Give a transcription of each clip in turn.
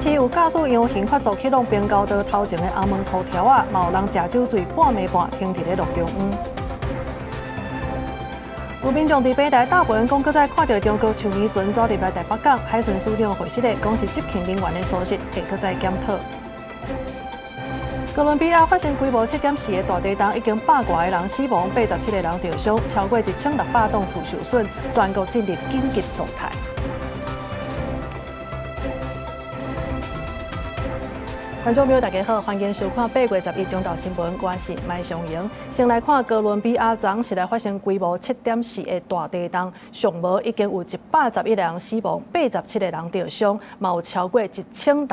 市有駕駛陽性發作去挵冰鉤刀頭前的紅毛塗條仔，嘛有人食酒醉半暝半停佇咧路中央。有民眾佇平台大文講，閣再看著中國樹林船走入來台北港，海巡署長回釋咧，講是執勤人員的疏失，會閣再檢討。哥倫比亞發生規模7.4的大地動，已經百外个人死亡，87個人著傷，超過1600棟厝受損，全國進入緊急狀態。觀眾朋友，大家好，歡迎收看8月11中晝新聞，我是麥尚瑩。先來看哥倫比亞，昨昏來發生規模7.4的大地動，上無已經有111個人死亡，87個人著傷，嘛有超過1600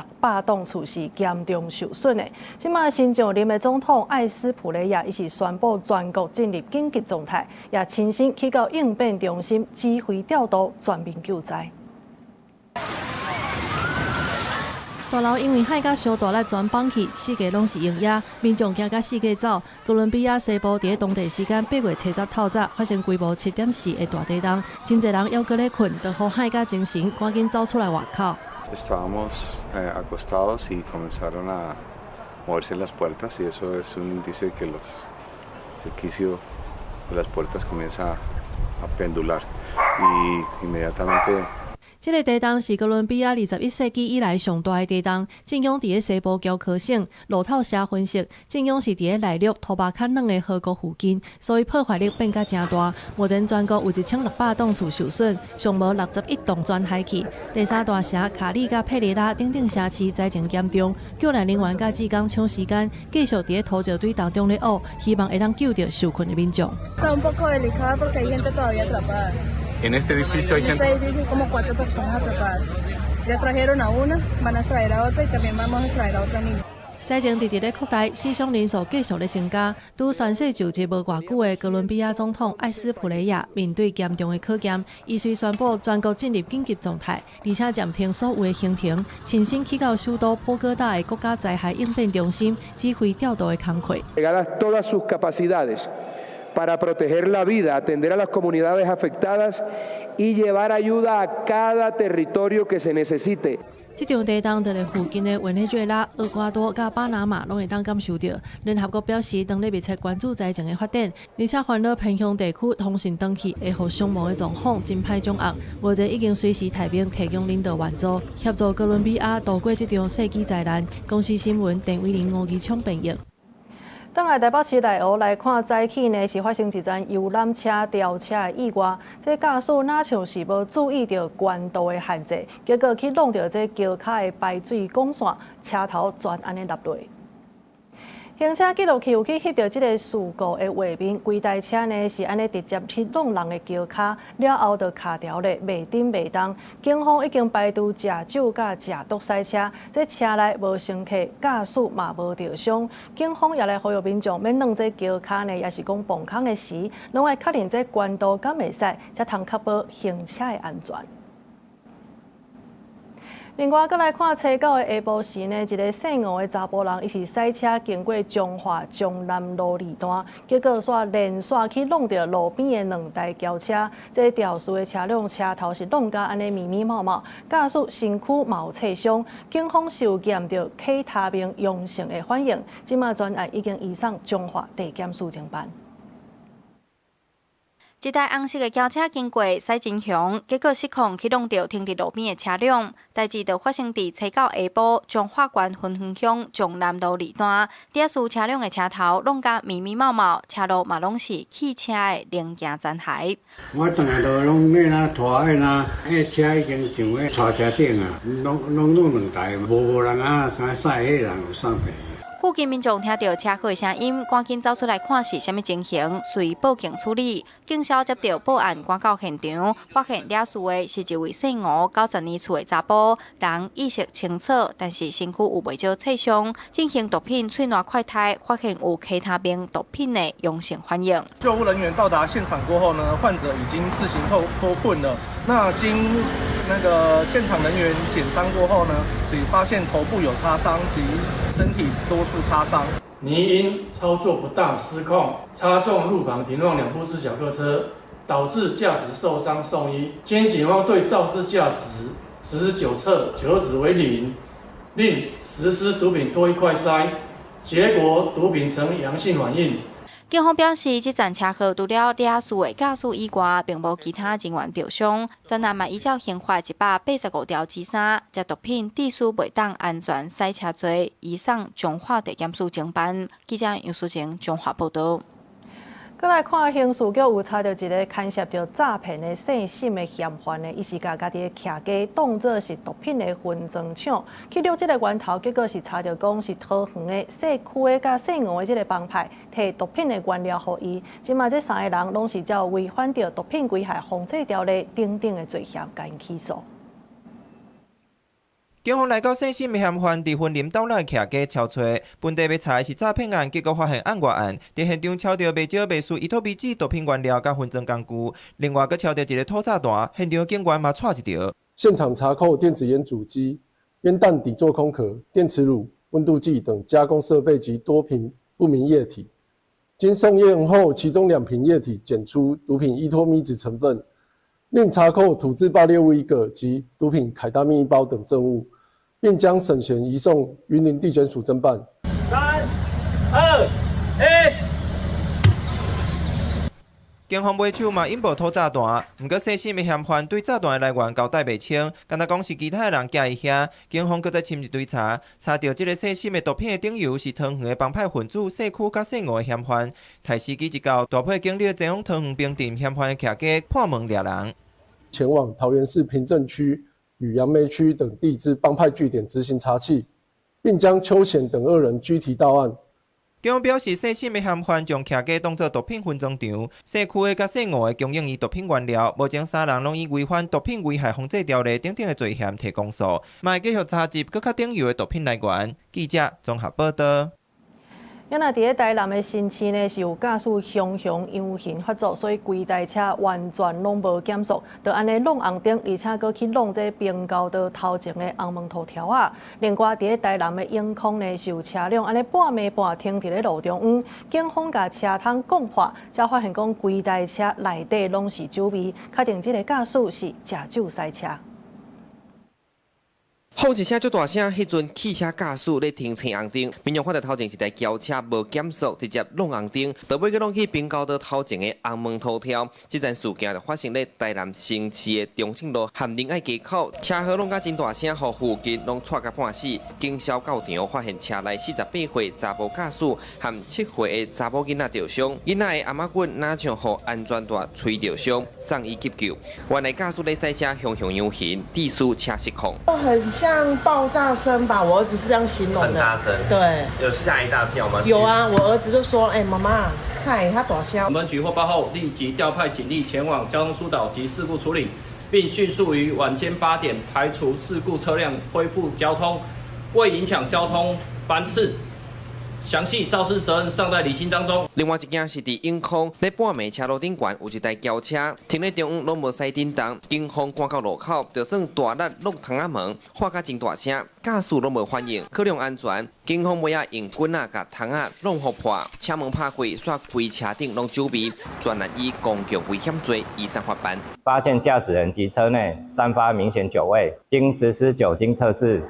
棟厝是嚴重受損的。這馬新上任的總統艾斯普雷亞，伊是宣布全國進入緊急狀態，也親身去到應變中心指揮調度全面救災。大樓因為海甲傷大力全崩去，四界攏是溶煙，民眾驚甲四界走。哥倫比亞西部佇咧當地時間8月7日透早發生規模7.4的大地動，真濟人猶閣咧睏，就予海甲精神，趕緊走出來外口。 Estábamos acostados y comenzaron a moverse las puertas y eso es un indicio de que el quicio de las puertas comienza a pendular y inmediatamente. 這个地動是哥倫比亞21世紀以來上大的地動，震央佇咧西部喬科省。路透社分析，震央是佇咧內陸托巴較軟的河谷附近，所以破壞力變甲誠大。目前全國有1600棟厝受損，上無61棟全海去。第三大城卡里佮佩雷拉等等城市災情嚴重，救難人員佮志工搶時間，繼續佇咧土石堆當中咧挖，希望會當救著受困的民眾。 En este edificio hay gente. En este edificio como cuatro personas atrapadas. Ya extrajeron a una, van a extraer a otra y también vamos a extraer a otra niña. 災情直直咧擴大，死傷人數繼續咧增加。拄宣誓就職無偌久的哥倫比亞總統艾斯普雷亞面對嚴重的考驗，伊隨宣布全國進入緊急狀態，而且暫停所有的行程，親身去到首都波哥大的國家災害應變中心指揮調度的工課。 Para proteger la vida, atender a las comunidades afectadas y llevar ayuda a cada territorio que se necesite. 這場地動佇咧附近的委內瑞拉、厄瓜多佮巴拿馬攏會當感受著。聯合國表示，當咧密切關注災情的發展，而且煩惱偏鄉地區通訊斷去會予傷亡的狀況真歹掌握。目前已經隨時待命，提供人道援助，協助哥倫比亞度過這場世紀災難。公視新聞鄧偉玲、吳義聰編譯。轉來台北市內湖來看，早起呢是發生一樁遊覽車吊車的意外，這駕駛若像是無注意著懸度的限制，結果去挵著這橋跤的排水管線，車頭全按呢落落。行車記錄器有去翕著這个事故的畫面，規台車呢是按呢直接去挵人的橋跤，了後就卡牢咧，袂振袂動。警方已經排除食酒佮食毒駛車，這車內無乘客，駕駛嘛無著傷。警方也來呼籲民眾，欲挵這橋跤呢，抑是講磅空的時，攏愛確認這懸度敢會使，才通確保行車的安全。另外，閣來看初九的下晡時呢，一个姓吳的查埔人，伊是駛車經過彰化彰南路二段，結果煞連續去挵著路邊的兩台轎車，這肇事的車輛車頭是挵甲按呢密密麻麻，駕駛身軀嘛有擦傷，警方是有驗著 K 他命陽性的反應，這馬全案已經移送彰化地檢署偵辦。一台紅色的轎車經過，駛真兇，結果失控去挵著停佇路邊的車輛。代誌就發生佇初九下晡，彰化縣芬園鄉彰南路二段，肇事車輛的車頭挵甲密密麻麻，車路嘛攏是汽車的零件殘骸。我轉來就攏那啦拖彼啦，彼車已經上咧拖車頂啊，攏攏攏兩台，無無人啊，駛彼人有送病。附近民眾聽著車禍的聲音，趕緊走出來看是啥物情形，隨報警處理。警消接著報案，趕到現場，發現肇事的是一位姓吳、90年厝的查埔人，意識清楚，但是身軀有袂少擦傷。進行毒品喙瀾快篩，發現有 K 他命毒品的陽性反應。救護人員到達現場過後呢，患者已經自行脫脫困了。那經那個現場人員檢傷過後呢，只發現頭部有擦傷及身體多處擦傷。擬因操作不當失控，擦撞路旁停放兩部自小客車，導致駕駛受傷送醫。經警方對肇事駕駛實施酒測，酒測值為零，另實施毒品唾液快篩，結果毒品呈陽性反應。警方表示，這場車禍除了肇事的駕駛以外，並無其他人員著傷。全案嘛依照刑法185條之三，這毒品致使袂當安全駛車罪，移送彰化地檢署偵辦。記者楊淑晴彰化報導。閣來看刑事局有查著一个牽涉著詐騙的姓沈的嫌犯呢，伊是共家己的徛家當做是毒品的分裝廠，去掠這个源頭，結果是查著講是桃園的社區的佮姓吳的這个幫派，提毒品的原料予伊。這馬這三个人攏是照違反著毒品危害防制條例等等的罪嫌，共𪜶起訴。警方來到姓沈的嫌犯佇雲林斗六徛家敲揣，本地欲查的是詐騙案，結果發現案外案。佇現場抄著袂少袂輸依托咪酯毒品原料佮分裝工具，另外閣抄著一个土炸彈，現場警員嘛掣一著。現場查扣電子菸主機、煙彈底座空殼、電磁爐、溫度計等加工設備及多瓶不明液體。經送驗後，其中兩瓶液體檢出毒品依托咪酯成分，另查扣土製爆裂物一個及毒品凱他命一包等證物。並將沈賢移送雲林地檢署偵辦。 3、2、1。警方尾手嘛引爆土炸彈，毋過姓沈的嫌犯對炸彈的來源交代袂清，敢若講是其他的人寄伊遐。警方閣再深入追查，查著這个姓沈的毒品的頂游是桃園的幫派分子社區佮姓吳的嫌犯。刣時機一到，大批警力前往桃園平鎮嫌犯的徛家破門掠人，前往桃園市平鎮區與楊梅區等地之幫派據點執行查緝，並將邱顯等二人拘提到案。警方表示，姓沈的嫌犯將徛家當作毒品分裝場，社區的佮姓吳的供應伊毒品原料，目前三人攏以違反毒品危害防制條例等等的罪嫌提公訴，嘛會繼續查緝閣較頂游的毒品來源。記者綜合報導。啊若佇咧台南的新市呢，是有駕駛雄雄陽型發作，所以規台車完全攏無減速，就按呢挵紅燈，而且閣去挵這平交道頭前的紅毛塗條仔。另外，佇咧台南的永康呢，是有車輛按呢半暝半停佇咧路中央，警方共車窗摃破，才發現講規台車內底攏是酒味，確定這个駕駛是食酒駛車。轟一聲足大聲，彼陣汽車駕駛咧停青紅燈，民眾看著頭前一台轎車無減速，直接挵紅燈，倒尾閣挵去平交道頭前的紅毛塗條。這件事件就發生咧台南新市的中正路和仁愛街口，車禍挵甲真大聲，予附近攏掣甲半死。警消到場發現車內48歲查埔駕駛和7歲的查某囡仔著傷，囡仔的頷仔骨若像予安全帶吹著傷，送醫急救。原來駕駛咧駛車雄雄揚行，致使車失控。很像爆炸聲吧，我兒子是這樣形容的。很大聲。對。有嚇一大跳嗎？有啊，我兒子就說：“欸，媽媽，看他大聲。” 本局獲報後，立即調派警力前往交通疏導及事故處理，並迅速於晚間8點排除事故車輛，恢復交通，未影響交通班次。詳細肇事責任尚在釐清當中。另外一件是佇永康，咧半暝車路頂懸有一台轎車停咧中央，攏無駛振動，警方趕到路口，就算大力挵窗仔門，喊甲真大聲，駕駛攏無反應，考量安全，警方尾仔用棍仔共窗仔挵予破，車門拍開，煞規車頂攏酒味，專案以公共危險罪移送法辦。發現駕駛人及車內散發明顯酒味，經實施酒精測試，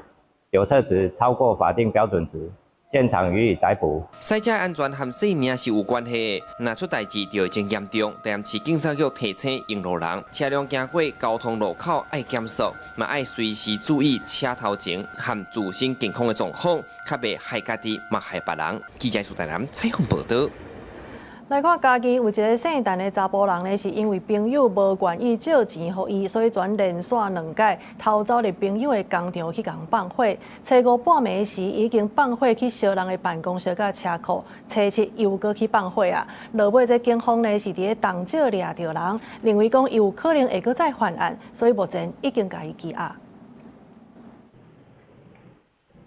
酒測值超過法定標準值。現場予以逮捕。駛車安全和性命是有關係的，若出代誌就會真嚴重。台南市警察局提醒用路人，車輛經過交通路口愛減速，嘛愛隨時注意車頭前和自身健康的狀況，較袂害家己，嘛害別人。記者蘇台南採訪報導。來看嘉義有一个姓陳的查埔人呢，是因為朋友無願意借錢予伊，所以全連續兩擺偷走入朋友的工廠去共放火。初五半暝時已經放火去燒人的辦公室佮車庫，初七又閣去放火啊！落尾這警方呢是佇咧東石掠著人，認為講伊有可能會閣再犯案，所以目前已經共伊羈押。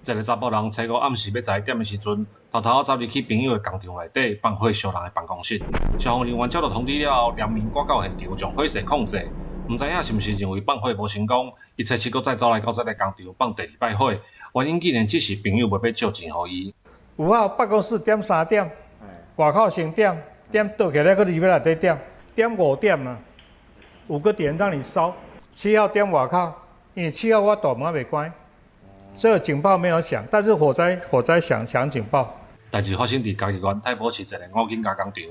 一个查埔人初五暗時欲11點的時陣，偷偷走入去朋友的工廠內底放火燒人的辦公室。消防人員接到通知了後，聯名趕到現場將火勢控制。毋知影是毋是認為放火無成功，伊初七閣再走來到這个工廠放第二擺火，原因竟然只是朋友袂欲借錢予伊。有啊，辦公室點3點，外口先點，點倒起來，閣入去內底點，點5點啦，5個點讓你燒。7號點外口，因為7號我大門猶未關。這個警報沒有響，但是火災響警報。代誌發生佇嘉義縣太保市一个五金加工廠，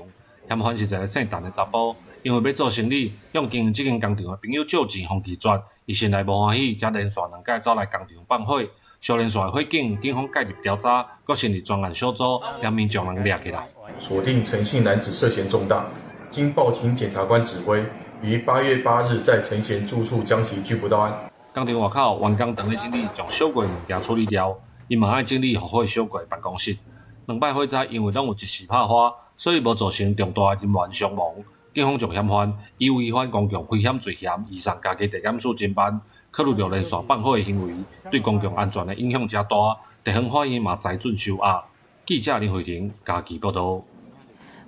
嫌犯是一个姓陳的查埔，因為欲做生理，向經營這間工廠的朋友借錢，予拒絕，伊心內無歡喜，才連續兩擺走來工廠放火，燒連續的火警，警方介入調查，閣成立專案小組，嚴明將人掠起來。鎖定陳姓男子涉嫌重大，經報請檢察官指揮，於8月8日在陳賢住處將其拘捕到案。工廠外口員工當咧整理將燒過的物件處理掉，伊嘛愛整理予火燒過的辦公室。兩擺火災因為攏有一時拍花，所以無造成重大的人員傷亡。警方將嫌犯以違反公共危險罪嫌移送嘉義地檢署偵辦。考慮著連續放火的行為對公共安全的影響誠大，地方法院嘛裁准收押。記者林慧婷嘉義報導。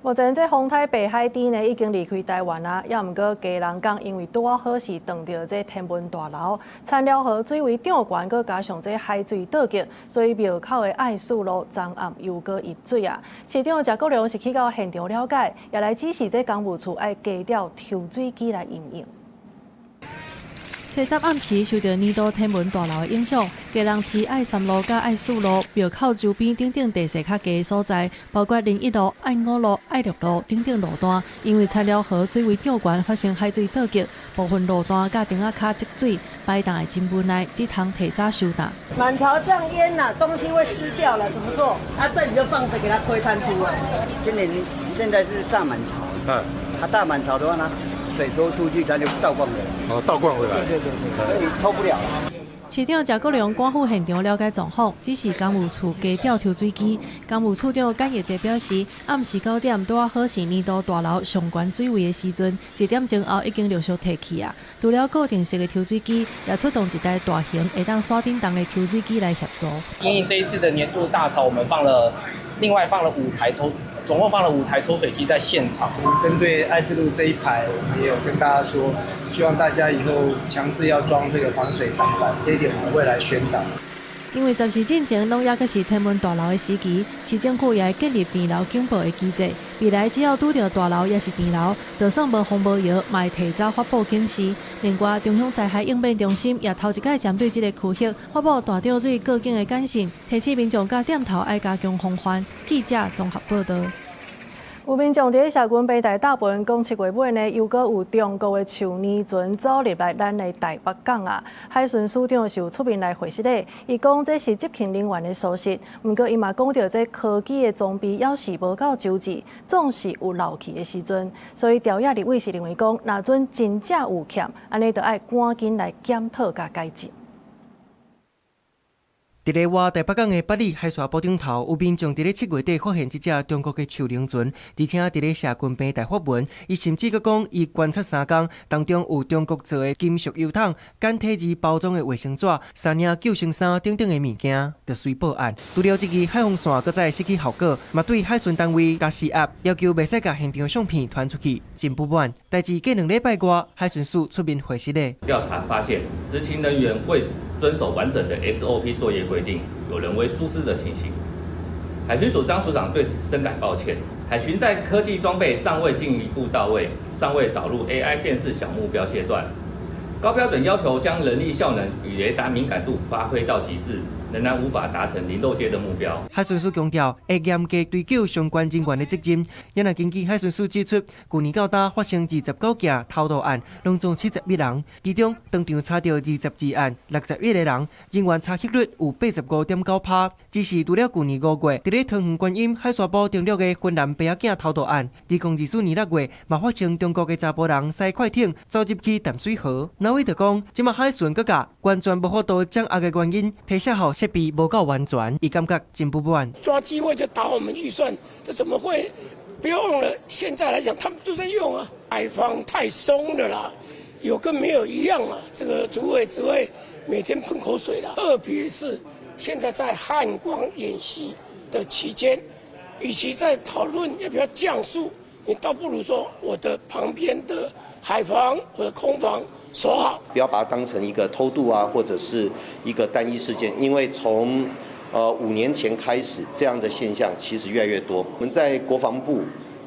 目前這風颱白海豬呢已經離開台灣啊，猶毋過基隆港因為拄仔好是撞著這天文大樓，田寮河水位漲懸，閣加上這海水倒擊，所以廟口的愛四路昨暗又閣淹水啊。市長謝國樑是去到現場了解，也來指示這工務處愛加調抽水機來應用。初十暗時受著年度天文大樓的影響，基隆市愛三路佮愛四路廟口周邊等等地勢較低的所在，包括林一路、愛五路、愛六路等等路段，因為田寮河水位漲懸，發生海水倒擊，部分路段佮埕仔跤積水，排檔會真無奈，只通提早收檔。滿潮這樣淹啦，東西會濕掉了，怎麼做？啊，這裡就放著給它推攤出來。今年現在是大滿潮，它大滿潮的話呢？水抽出去，它就倒灌回來。哦，倒灌回來。對對對，所以抽不了。市長謝國樑趕赴現場了解狀況，指示工務處加調抽水機。工務處長簡義德表示，暗時9點拄仔好是年度大樓上懸水位的時陣，1點鐘後已經陸續退去啊。除了固定式的抽水機，也出動一台大型會當山頂動的抽水機來協助。因為這一次的年度大潮，我們放了另外放了五台抽。總共放了五台抽水機在現場。針對愛四路這一排，我們也有跟大家說，希望大家以後強制要裝這個防水擋板，這一點我們會來宣導。因為10時進前攏猶閣是天文大樓的時期，市政府也會建立唐樓警報的機制。未來只要拄著大樓抑是唐樓，就算無風無搖，嘛會提早發布警示。另外，中央災害應變中心也頭一擺針對這个區域發布大漲水告警的簡訊，提醒民眾佮店頭愛加強防範。記者綜合報導。有民眾佇咧社群平台貼文講，7月尾呢，又閣有中國的樹奶船走入來咱的台北港啊。海巡署長是有出面來回釋的，伊講這是執勤人員的疏失，毋過伊嘛講著這科技的裝備猶是無夠周至，總是有漏去的時陣。所以朝野立委是認為講，若準真正有欠，按呢就愛趕緊來檢討佮改進。佇咧倚台北港的八里海沙埔頂頭，有民眾佇咧7月底發現這隻中國的樹奶船，而且佇咧社群平台發文，伊甚至閣講，伊觀察3工，當中有中國做的金屬油桶、簡體字包裝的衛生紙、三領救生衫等等的物件，就隨報案。除了這支海防線閣再失去效果，嘛對海巡單位共施壓，要求袂使共現場相片傳出去，真不滿。代誌過2禮拜外，海巡署出面回釋咧。調查發現，執勤人員未遵守完整的 SOP 作業規定，有人為疏失的情形。海巡署張署長對此深感抱歉。海巡在科技裝備尚未進一步到位，尚未導入 AI 辨識小目標階段，高標準要求將人力效能與雷達敏感度發揮到極致，仍然無法達成零漏接的目標。海巡署強調，會嚴格追究相關人員的責任。也若根據海巡署指出，去年到今發生29件偷渡案，攏總71人，其中當場查著22案，61個人，人員查獲率有85.9%。只是除了去年5月，佇咧桃園觀音海沙埔登陸的芬蘭白仔囝偷渡案，2024年6月嘛發生中國的查埔人駛快艇走入去淡水河。那位就講，這馬海巡閣甲完全無法度掌握的原因，提醒予設備無夠完全，伊感覺真不滿。抓機會就打我們預算，這怎麼會？不要忘了，現在來講，他們都在用啊，海防太鬆了啦，有跟沒有一樣啊。這個主委只會每天噴口水啦。特別是現在在漢光演習的期間，與其在討論要不要降速，你倒不如說我的旁邊的海防、我的空防守好。不要把它當成一個偷渡啊，或者是一個單一事件，因為從5年前開始，這樣的現象其實越來越多。我們在國防部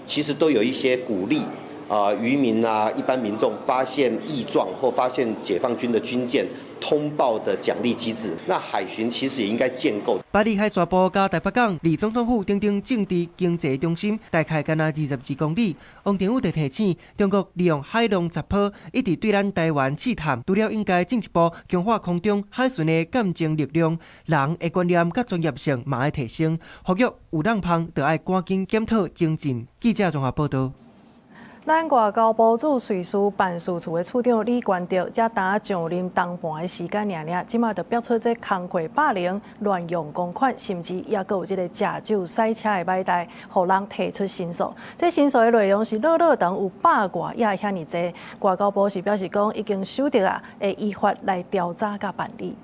其實都有一些鼓勵啊，漁民啊，一般民眾發現異狀或發現解放軍的軍艦，通報的獎勵機制，那海巡其實也應該建構。巴黎海沙埔佮台北港，離總統府等等政治經濟中心大概干焦22公里。王定宇就提醒，中國利用海浪雜波，一直對咱台灣試探，除了應該進一步強化空中海巡的鑑證力量，人的觀念佮專業性嘛愛提升。呼籲有人芳，就愛趕緊檢討精進。記者綜合報導。咱外交部駐瑞士辦事處的處長李冠德，才呾上任冬半的時間爾爾，這馬就爆出這工課霸凌、亂用公款，甚至猶閣有這个食酒駛車的歹代，予人提出申訴。這申訴的內容是落落長有百外頁遐爾濟。外交部是表示講，已經收著啊，會依法來調查佮辦理。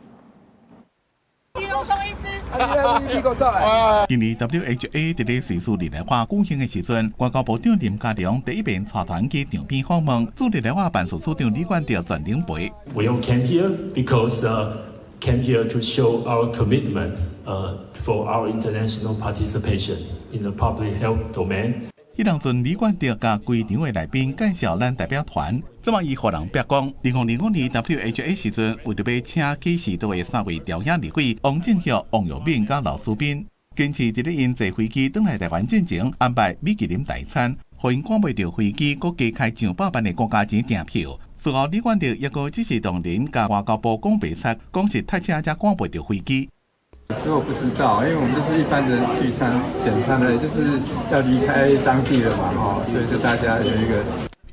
今年 WHA 佇咧瑞士日內瓦舉行的時陣，外交部長林佳龍第一遍帶團去場邊訪問，駐日內瓦辦事處長李冠德全程陪。 We all came here because came here to show our commitment for our international participation in the public health domain. 彼當陣李冠德共規場的來賓介紹咱代表團，這馬伊予人曝光。2025年 WHA 時陣，為著欲請起士道的三位朝野立委王正旭、王育敏佮劉書斌，堅持佇咧𪜶坐飛機轉來台灣進前，安排米其林大餐，予𪜶趕袂著飛機，閣加開上百萬的國家錢訂票。事後李冠德猶閣只是當人共外交部講白賊，講是塞車才趕袂著飛機。其實我不知道，因為我們就是一般的聚餐簡餐的，就是要離開當地了嘛，吼，所以就大家有一個。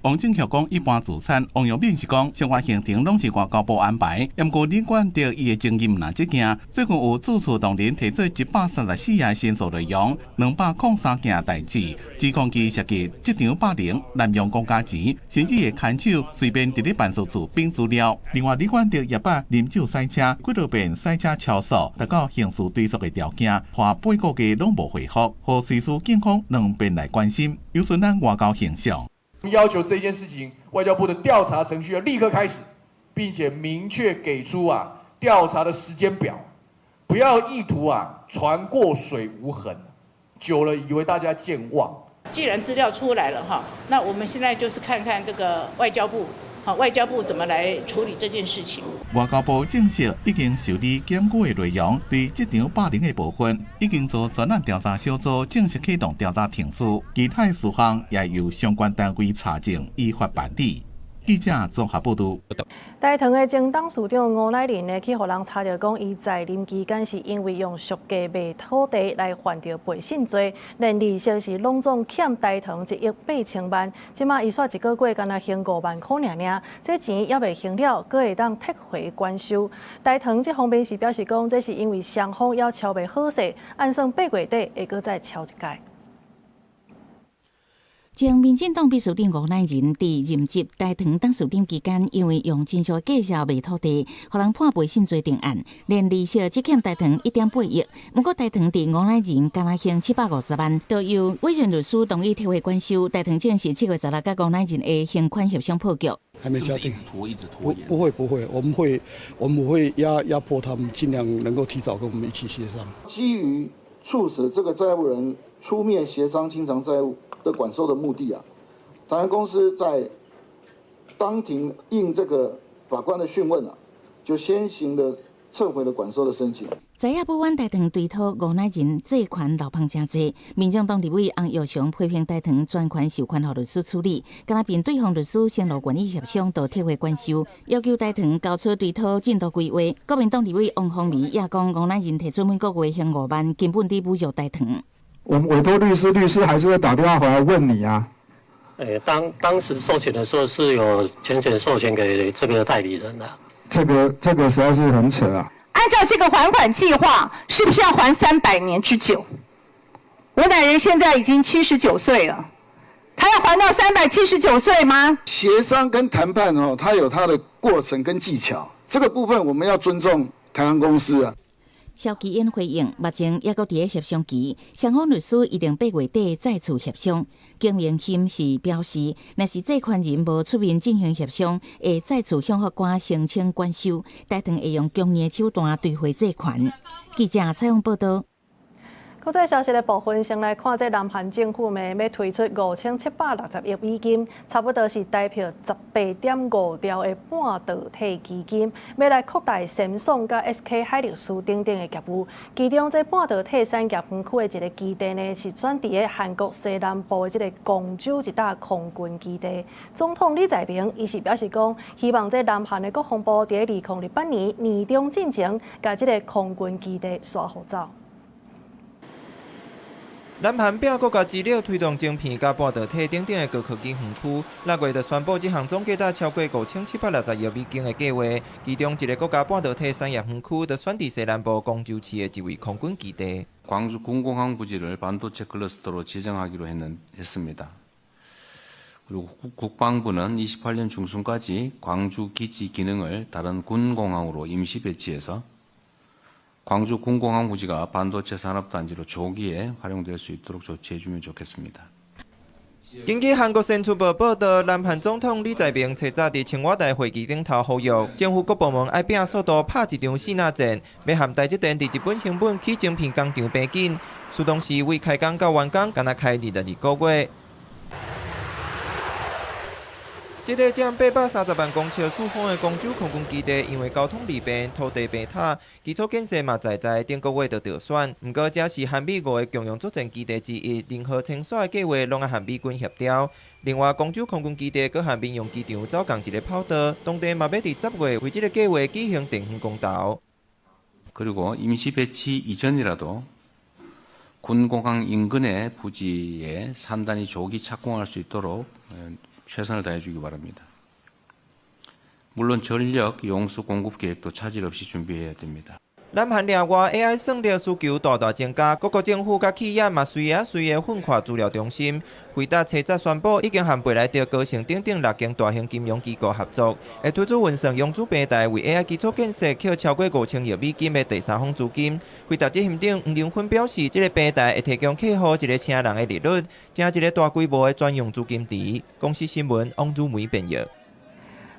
王正旭講一般聚餐，王育敏是講相關行程攏是外交部安排。毋過李冠德伊的經驗若這件，最近有駐處同仁提出134頁申訴內容，203件代誌，指控伊涉及職場霸凌、濫用公家錢，甚至會牽手隨便佇咧辦事處反資料。另外，李冠德也捌啉酒駛車，幾落遍駛車超速，達到刑事追訴的條件，花8個月攏無回覆，予瑞士警方兩遍來關心，有損咱外交形象。要求這件事情，外交部的調查程序要立刻開始，並且明確給出調查的時間表，不要意圖船過水無痕，久了以為大家健忘。既然資料出來了哈，那我們現在就是看看這個外交部，好，外交部怎麼來處理這件事情。外交部證實已經受理檢舉的內容，對職場霸凌的部分已經做專案調查小組正式啟動調查程序，其他事項也由相關單位查證，依法辦理。記者綜合報導。大糖的前董事長吳乃仁呢，去予人查著講，伊在任期間是因為用俗價賣土地來犯著背信罪，連利息是攏總欠大糖1億8千萬。這馬伊煞一個月干焦還5萬箍爾爾，這錢猶未還了，閣會當撤回關收。大糖這方面是表示講，這是因為雙方猶敲袂好勢，按算8月底會閣再敲一擺。前民進黨秘書長吳乃仁佇任職大糖董事長期間，因為用真俗價數賣土地，予人判背信罪定案，連利息只欠大糖1.8億。毋過大糖佇吳乃仁干焦還750萬，就由委任律師同意撤回關收。大糖正是7月16佮吳乃仁的還款協商破局。還沒敲定，一直拖，一直拖延。不會不會，我們會壓迫他們，盡量能夠提早跟我們一起協商。基於促使這個債務人出面協商清償債務的管收的目的啊，台糖公司在當庭應這個法官的訊問啊，就先行的撤回了管收的申請。知影不滿大糖追討吳乃仁借款漏芳誠濟，民進黨立委洪耀祥批評大糖專權授權予律師處理，敢若面對方律師承諾願意協商，就撤回關收，要求大糖交出追討進度規劃。國民黨立委王鴻薇也講，吳乃仁提出每個月還5萬，根本佇侮辱大糖。我們委託律師，律師還是會打電話回來問你啊。當時授權的時候是有全權授權給這個代理人的。這個實在是很扯啊。按照這個還款計劃，是不是要還300年之久？吳乃仁現在已經79歲了，他要還到379歲嗎？協商跟談判哦，它有它的過程跟技巧，這個部分我們要尊重台糖公司啊。蕭其恩回應，目前猶閣佇咧協商期，雙方律師一定8月底再次協商。景明鑫是表示，若是借款人無出面進行協商，會再次向法官申請管收，大糖會用強硬手段追回借款。記者採訪報導。國際消息的部分，先來看這南韓政府呢，欲推出5760億美金，差不多是台幣18.5兆的半導體基金，欲來擴大三星佮 SK 海力士等等的業務。其中，這半導體產業園區的一個基地呢，是選佇咧韓國西南部的這个光州一搭空軍基地。總統李在明伊是表示講，希望這南韓的國防部佇2028年年中進前，共這个空軍基地徙予走。南韓拚國家之力推動晶片佮半導體等等的高科技園區，6月就宣布這項總價值超過5760億美金的計劃，其中一个國家半導體產業園區就選佇西南部光州市的一位空軍基地。 광주 군공항 부지를 반도체 클러스터로 지정하기로 했습니다. 그리고 국방부는 28년 중순까지 광주 기지 기능을 다른 군공항으로 임시 배치해서 광주 군공항 부지가 반도체 산업단지로 조기에 활용될 수 있도록 조치해주면 좋겠습니다. 根據韓國新聞報報導，南韓總統李在明清早佇青瓦台會議頂頭呼籲，政府各部門愛拚速度拍一場死若戰，欲和台積電佇日本熊本起晶片工廠比肩。事當時為開工到完工，干焦開22個月。這個佔830萬公尺四方的光州空軍基地，因為交通利便、土地平坦、基礎建設嘛在在，頂個月就當選。毋過，這是韓美五个共用作戰基地之一，任何遷徙的計劃攏愛和美軍協調。另外，光州空軍基地閣和民用機場走仝一个跑道，當地嘛欲佇10月為這个計劃舉行電視公投。 그리고 임시 배치 이전이라도 군공항 인근의 부지에 산단이 조기 착공할 수 있도록 최선을 다해주기 바랍니다. 물론 전력 용수 공급 계획도 차질 없이 준비해야 됩니다. 南韓另外 AI 算力需求大大增加，各國政府佮企業嘛隨仔隨的奮發資料中心。輝達清早宣布，已經和貝萊德、高盛等等六間大型金融機構合作，會推出雲算融資平台，為 AI 基礎建設抾超過5000億美金的第三方資金。輝達執行長黃仁勳表示，這个平台會提供客戶一个成人的利率，成一个大規模的專用資金池。公視新聞王如梅編譯。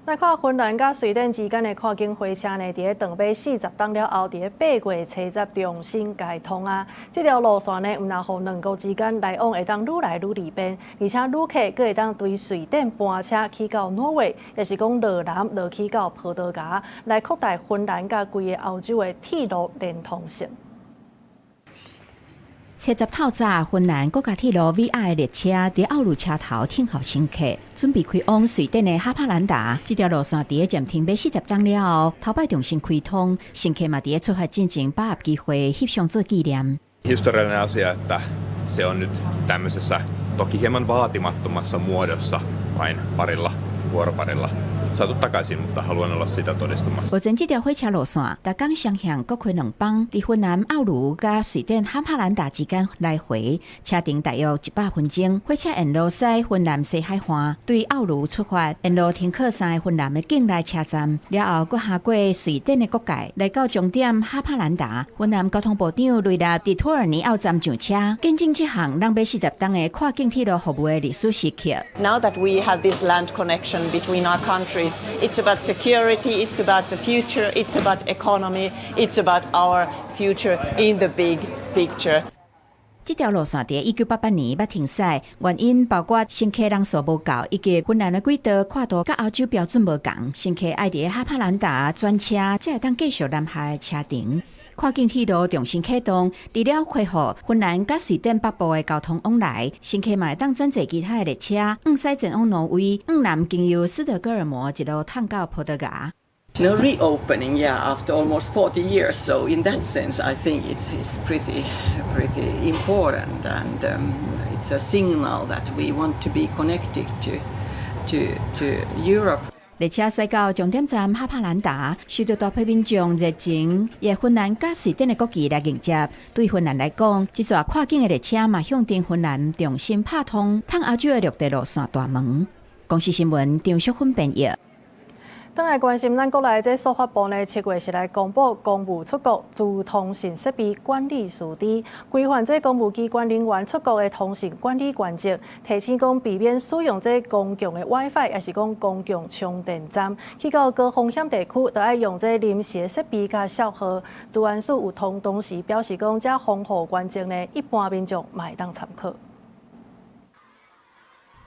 來看芬蘭佮瑞典之間的跨境火車呢，佇咧長欲40冬了後，佇咧8月初十重新開通啊！這條路線呢，毋但予兩國之間來往會當愈來愈利便，而且旅客閣會當對瑞典班車去到挪威，抑是講落南落去到葡萄牙，來擴大芬蘭佮規个歐洲的鐵路連通性。初十透早，芬蘭國家鐵路 VR 的列車佇奧盧車頭等候乘客，準備開往瑞典的哈帕蘭達。這條路線佇咧暫停欲40冬了後，頭擺重新開通，乘客嘛佇咧出發進前把握機會翕相做紀念。 Historiallinen asia, että se on nyt tämmöisessä toki hieman vaatimattomassa muodossa vain parilla vuoroparilla saatu takaisin, mutta haluan olla sitä todistamassa. 目前這條火車路線，逐工雙向各開兩班，佇芬蘭奧盧佮瑞典哈帕蘭達之間來回，車程大約100分鐘。火車沿路駛芬蘭西海岸，對奧盧出發，沿路停靠三个芬蘭的境內車站，了後閣跨過瑞典的國界，來到終點哈帕蘭達。芬蘭交通部長雷納佇托爾尼奧站上車，見證這項人欲40冬的跨境鐵路服務的歷史時刻。 Now that we have this land connection between our countries, it's about security, it's about the future, it's about economy, it's about our future in the big picture. 這條路線佇1988年捌停駛，原因包括乘客人數無夠，以及芬蘭的軌道闊度佮歐洲標準無仝，乘客愛佇哈帕蘭達轉車，才會當繼續南下的車程。跨境鐵路重新啟動，除了恢復芬蘭佮瑞典北部的交通往來，乘客嘛會當轉坐其他的列車，向西前往挪威，向南經由斯德哥爾摩一路通到葡萄牙。 No reopening, yeah, after almost 40 years. So in that sense, I think it's pretty pretty important, and it's a signal that we want to be connected to Europe. 列車駛到終點站哈帕蘭達，受到大批民眾熱情，攜芬蘭佮瑞典的國旗來迎接。對芬蘭來講，這逝跨境的列車嘛，象徵芬蘭重新拍通通歐洲的陸地路線大門。公視新聞張淑芬編譯。轉轉來關心咱國內這數發部呢，7月是來公布公務出國資通訊設備管理須知，規範這公務機關人員出國的通訊管理原則，提醒講避免使用這公共的 WiFi，抑是講公共充電站，去到高風險地區，著愛用這臨時的設備佮銷號。資安署有通當時表示講，這防護原則呢，一般民眾嘛會當參考。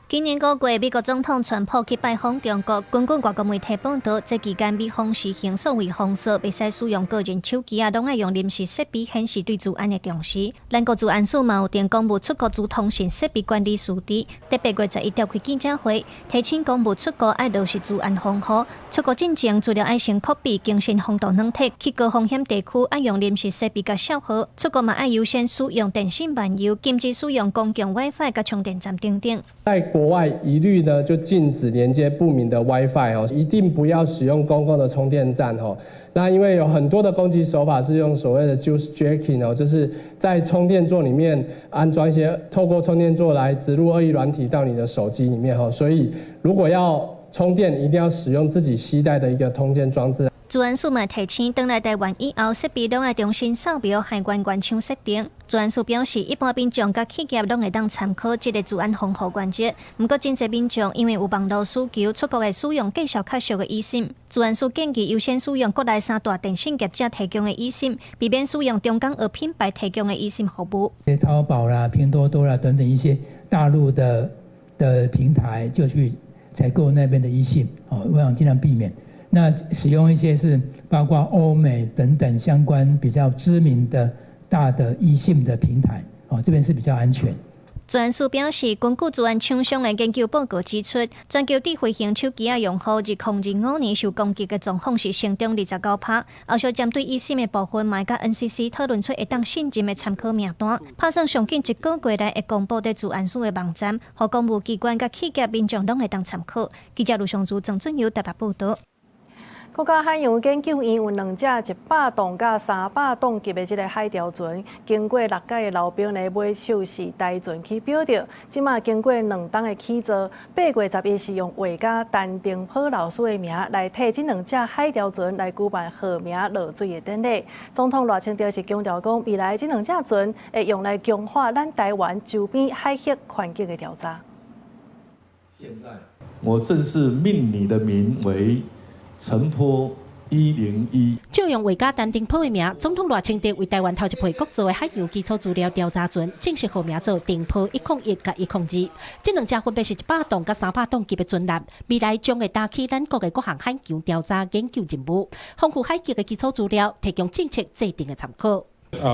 今年五月，美國總統川普去拜訪中國。根據外國媒體報導，這期間美方實行所謂封鎖，袂使使用個人手機啊，攏愛用臨時設備顯示對資安的重視。咱國資安署嘛有定公務出國資通訊設備管理須知，佇8月11召開記者會，提醒公務出國愛落實資安防護。出國進前，資料愛先拷貝更新防毒軟體，去高風險地區愛用臨時設備佮銷號。出國嘛愛優先使用電信漫遊，禁止使用公共 WiFi 佮充電站等等。在國外一律呢就禁止連接不明的 WiFi 哦，一定不要使用公共的充電站哦。那因為有很多的攻擊手法是用所謂的 juice jacking 哦，就是在充電座裡面安裝一些透過充電座來植入惡意軟體到你的手機裡面哦。所以如果要充電，一定要使用自己攜帶的一個充電裝置。資安署嘛提醒，轉來台灣以後，設備攏愛重新掃描，還原原廠設定。資安署表示，一般民眾佮企業攏會當參考這個資安防護原則。毋過，真濟民眾因為有網路需求，出國會使用價數較俗的 eSIM。資安署建議優先使用國內三大電信業者提供的 eSIM，避免使用中港澳品牌提供的 eSIM 服務。淘寶啦、拼多多啦等等一些大陸的平台，就去採購那邊的 eSIM，哦，我想盡量避免。那使用一些是包括歐美等等相關比較知名的大的 eSIM 的平台，哦，這邊是比較安全。資安署表示，根據資安廠商的研究報告指出，全球智慧型手機仔用戶2025年受攻擊的狀況是成長29%。後續針對 eSIM 的部分，嘛會佮 NCC 討論出會當信任的參考名單，拍算上緊一個月內會公布佇資安署的網站，予公務機關佮企業民眾攏會當參考。記者盧尚如、鄭俊友台北報導。國家海洋研究院有兩隻100噸佮300噸級的這个海雕船，經過六屆的流標呢，買手是台船去標著。這馬經過2冬的起造，8月11是用畫家陳澄波老師的名來替這兩隻海雕船來舉辦號名落水的典禮。總統賴清德是強調講，未來這兩隻船會用來強化咱台灣周邊海域環境的調查。現在我正式命你的名為澄波101，借用畫家陳澄波的名，總統賴清德為台灣頭一批國造的海洋基礎資料調查船正式號名做澄波101佮102。這兩隻分別是100噸佮300噸級的船艦，未來將會擔起咱國的各項海洋調查研究任務，豐富海域的基礎資料，提供政策制定的參考。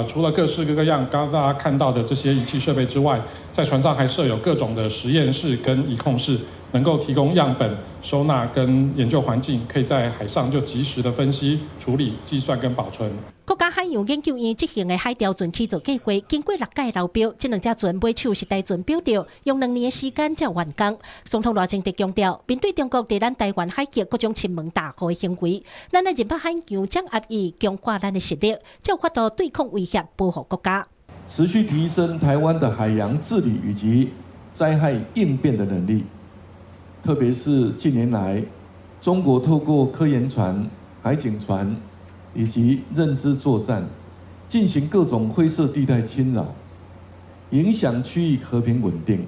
除了各式各樣剛剛大家看到的這些儀器設備之外，在船上還設有各種的實驗室跟儀控室，能夠提供樣本收納跟研究環境，可以在海上就即時的分析、處理、計算跟保存。國家海洋研究院執行的海雕船起造計劃，經過六屆流標，這兩隻船買手是台船標著，用2年的時間才完工。總統賴清德強調，面對中國佇咱台灣海域各種侵門踏戶的行為，咱愛認捌海洋掌握伊，強化咱的實力，才有法度對抗威脅，保護國家。持續提升台灣的海洋治理以及災害應變的能力，特別是近年來，中國透過科研船、海警船以及認知作戰，進行各種灰色地帶侵擾，影響區域和平穩定。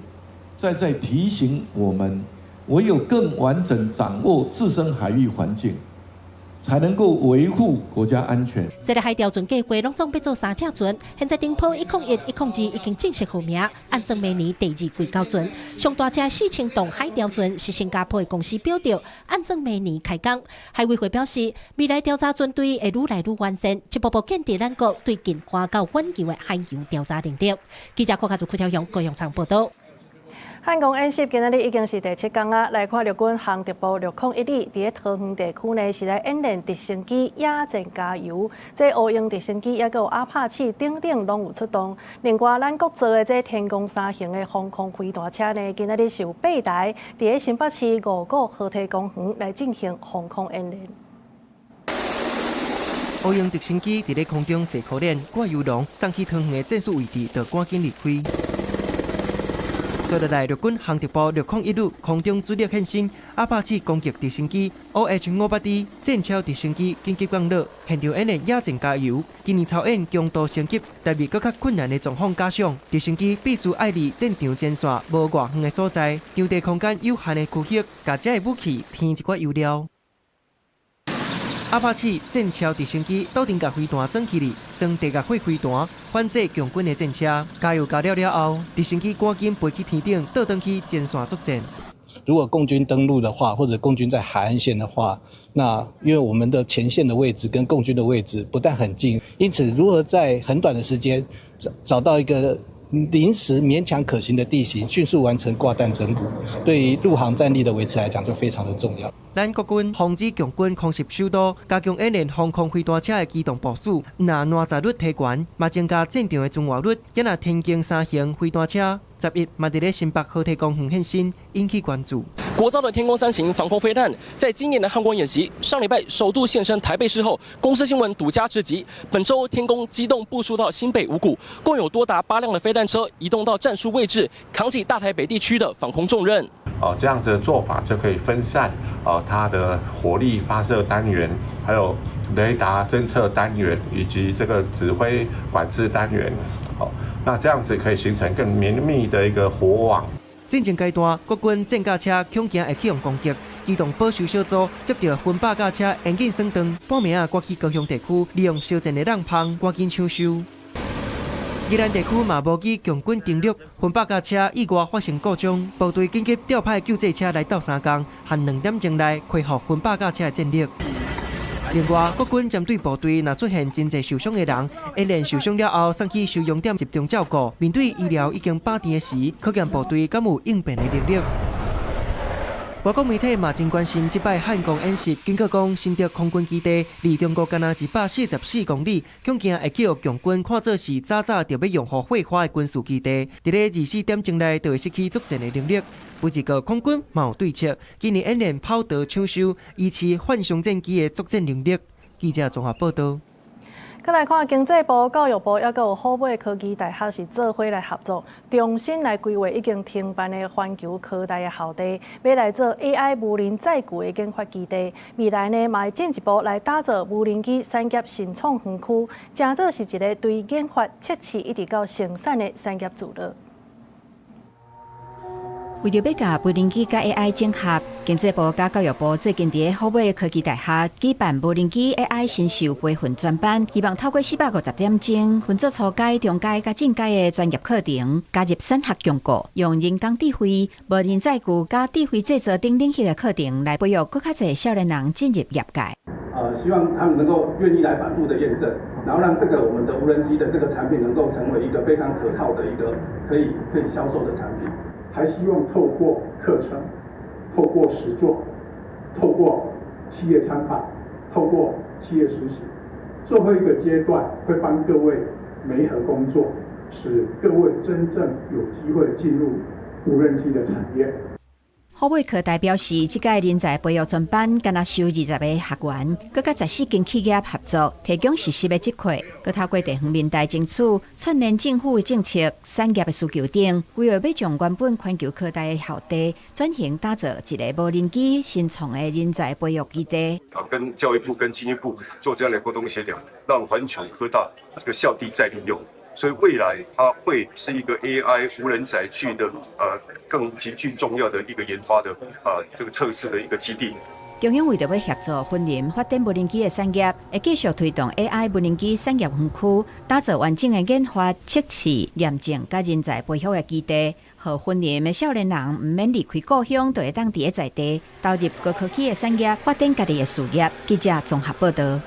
再再提醒我們，唯有更完整掌握自身海域環境，才能夠維護國家安全。這个海雕船計劃攏總欲做三隻船，現在澄波101、102已經正式號名，按算明年第二季交船。上大隻4000噸海雕船是新加坡的公司標著，按算明年開工。海委會表示，未來調查船隊會愈來愈完善，一步步建立咱國對近岸到遠洋的海洋調查能力。記者郭家祖、郭超雄、高雄場報導。漢光演習今仔日已經是第七工啊！來看陸軍航特部601旅佇咧桃園地區呢，是來演練直升機野戰加油。這烏鷹直升機抑閣有阿帕契等等攏有出動。另外，咱國造的這天弓三型的防空飛彈車呢，今仔日是有八台佇咧新北市五股河堤公園來進行防空演練。烏鷹直升機佇咧空中踅苦練，掛油籠送去桃園的戰術位置，就趕緊離開。煞落來，陸軍航特部601旅空中主力現身，阿帕契攻擊直升機、OH-58D 戰超直升機緊急降落，現場演練野戰加油。今年操演強度升級，特別閣較困難的狀況加上，直升機必須愛佇戰場前線無偌遠的所在，場地空間有限的區域，共遮的武器添一寡油料。阿帕契戰超直升機斗陣共飛彈裝起來，裝地下火飛彈，反制共軍的戰車。加油加了了後，直升機趕緊飛去天頂，倒轉去前線作戰。如果共軍登陸的話，或者共軍在海岸線的話，那因為我們的前線的位置跟共軍的位置不但很近，因此如何在很短的時間找到一個臨時勉強可行的地形，迅速完成掛彈增補，對於陸航戰力的維持來講就非常的重要。咱國軍防止共軍空襲首都，加強演練防空飛彈車的機動部署，毋但攔載率提懸，嘛增加戰場的存活率。今仔天弓三型飛彈車11嘛佇咧新北河堤公園現身，引起關注。國造的天弓三型防空飛彈，在今年的漢光演習上禮拜首度現身台北市後，公視新聞獨家直擊。本週天弓機動部署到新北五股，共有多達8輛的飛彈車移動到戰術位置，扛起大台北地區的防空重任。哦，這樣子的做法就可以分散哦它的火力發射單元，還有雷達偵測單元以及這個指揮管制單元。哦，那這樣子可以形成更綿密的一個火網。戰爭階段，國軍戰甲車恐驚會去予攻擊，機動保守小組接著分百架車嚴緊算斷，半暝仔趕去高雄地區，利用小戰的浪芳趕緊搶修。宜蘭地區嘛無記共軍登陸，分百架車意外發生故障，部隊緊急調派救濟車來鬥相共，限2點鐘內恢復分百架車的戰力。另外，國軍針對部隊若出現真濟受傷的人，演練受傷了後送去收容點集中照顧。面對醫療已經飽甜的時，可見部隊敢有應變的能力。外國媒體嘛真關心這擺漢光演習，警告講新竹空軍基地離中國干焦144公里，恐驚會予共軍看做是早早就欲用予火花的軍事基地，佇咧24點鐘內就會失去作戰的能力。不過空軍嘛有對策，今年演練跑道搶修，維持反傷戰機的作戰能力。記者綜合報導。閣來看經濟部、教育部，抑閣有虎尾科技大學是做伙來合作，重新來規劃已經停辦的環球科大的校地，欲來做 AI 無人載具的研發基地。未來呢，嘛會進一步來打造無人機產業新創園區，成做是一个對研發、測試一直到生產的產業聚落。為著欲共無人機佮 AI 整合，經濟部佮教育部最近佇咧虎尾科技大學舉辦無人機 AI 新秀培訓專班，希望透過450點鐘，分做初階、中階佮進階的專業課程，加入產學共構，用人工智慧、無人載具佮智慧製造等領域的課程，來培育閣較濟少年人進入業界。希望他們能夠願意來反覆的驗證，然後讓這個我們的無人機的這個產品能夠成為一個非常可靠的一個可以銷售的產品。還希望透過課程、透過實作、透過企業參訪、透過企業實習，最後一個階段會幫各位媒合工作，使各位真正有機會進入無人機的產業。虎尾科大表示，這屆人才培育專班干焦收20个學員，閣佮14間企業合作，提供實習的機會，閣透過地方民代爭取串聯政府的政策、產業的需求等，規劃欲將原本環球科大的校地轉型打造一个無人機新創的人才培育基地。啊，跟教育部、跟經濟部做這樣的溝通協調，讓環球科大這個校地再利用。所以未來它會是一個 AI 無人載具的更極具重要的一個研發的這個測試的一個基地。中央為著欲協助雲林發展無人機的產業，會繼續推動 AI 無人機產業園區，打造完整的研發、測試、驗證佮人才培育的基地，予雲林的少年人毋免離開故鄉，就會當佇咧在地投入高科技的產業，發展家己的事業。記者綜合報導。